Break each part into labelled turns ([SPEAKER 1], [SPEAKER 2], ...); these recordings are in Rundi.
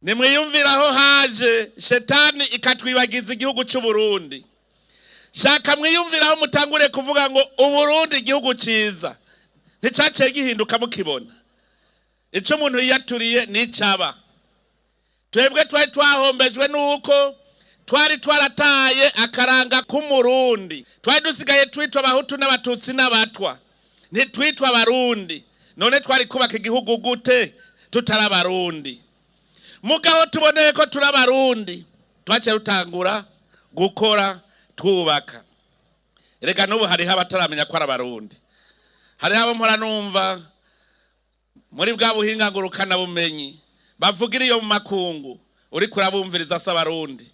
[SPEAKER 1] Nimwiyumvire aho haje shetani ikatwibagiza igihugu cy'u Burundi. Shaka mwiyumvire aho mutangure kuvuga ngo Uburundi igihugu ciza, nticaciye gihinduka mukibona. Ico umuntu yiyaturiye nicaba. Twebwe twari twahombejwe nuko twari twarataye akaranga k'Umurundi. Twari dusigaye twitwa Abahutu n'Abatutsi n'Abatwa, ntitwitwa Abarundi. None twari kubaka igihugu gute tutari Abarundi? Mugabo tuboneye ko turi Abarundi, twaciye dutangura gukora, twubaka. Reka n'ubu hariho abataramenya ko ari Abarundi. Hariho abo mpora numva muri bwa buhinga ngurukanabumenyi bavugira iyo mu makungu, uriko urabumviriza si Abarundi,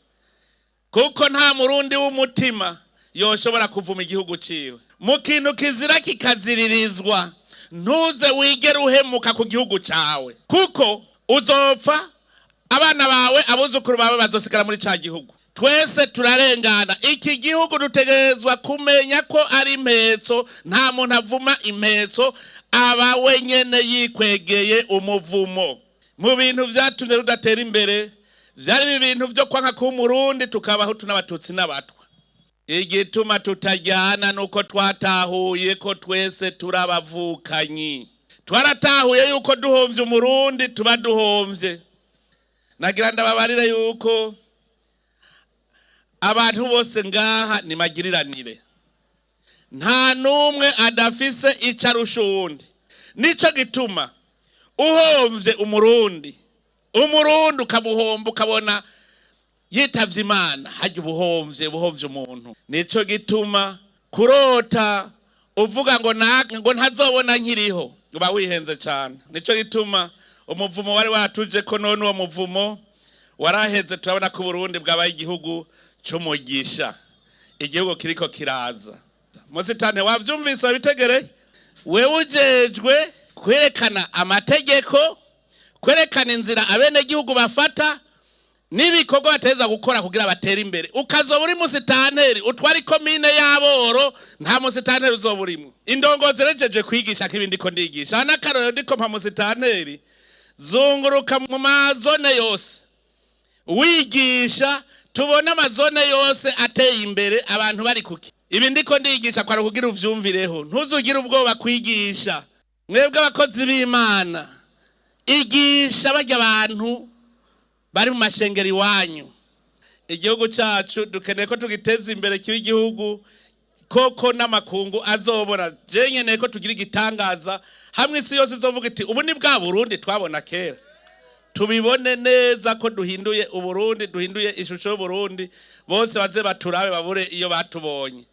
[SPEAKER 1] kuko nta Murundi w'umutima yoshobora kuvuma igihugu ciwe. Mu kintu kizira kikaziririzwa, ntuze wigere uhemuka ku gihugu cawe, kuko uzopfa, abana bawe, abuzukuru bawe bazosigara muri ca gihugu. Twese turarengana. Iki gihugu dutegerezwa kumenya ko ari impetso. Nta muntu avuma impetso, aba wenyene yikwegeye umuvumo. Mu bintu vyatumye rudatera imbere vyari ibi bintu vyo kwanka kuba Umurundi, tukabaho n'Abatutsi n'Abatwa. Igituma tutajyana nuko twatahuye ko twese turabavukanyi. Twaratahuye yuko duhomvye Umurundi tuba duhomvye. Nagira ndababarire yuko abantu bose ngaha ni magiriranire, nta n'umwe adafise icyo arusha uwundi. Nico gituma uhomvye Umurundi, Umurundi ukamuhomba, ukabona yitavye Imana, hajya ubuhomvye umuntu. Nico gituma kurota uvuga ngo ngo ntazobona nkiriho, uba wihenze cyane. Nico gituma umuvumo wari watuje ko none uwo muvumo waraheze. Turabona ko Uburundi bwabaye igihugu cy'umugisha, igihugu kiriko kiraza. Musitani wavyumvise, wabitegereye. Wewe ujejwe kwerekana amategeko, kwerekana inzira abenegihugu bafata n'ibikorwa bateza gukora kugira batere imbere. Ukazoba uri musitanteri utwara ikomine y'aboro, nta musitanteri uzoba urimo. Indongozi rejeje kwigisha nk'ibindi ko ndigisha aha n'akarorero ndiko mpa musitanteri: zunguruka mu mazone yose wigisha, tubone amazone yose ateye imbere, abantu bari kuki. Ibi ndiko ndigisha kwari kugira uvyumvireho, ntuzugire ubwoba kwigisha. Mwebwe abakozi b'Imana, igisha barya abantu bari mu mashengero iwanyu. Igihugu cyacu dukeneye ko tugiteza imbere, kiba igihugu koko n'amakungu azobona. Je nkeneye ko tugira igitangaza hamwe isi yose izovuga iti: "Ubu ni bwa Burundi twabona kera." Tubibone neza ko duhinduye Uburundi, duhinduye ishusho y'Uburundi, bose baze baturabe babure iyo batubonye.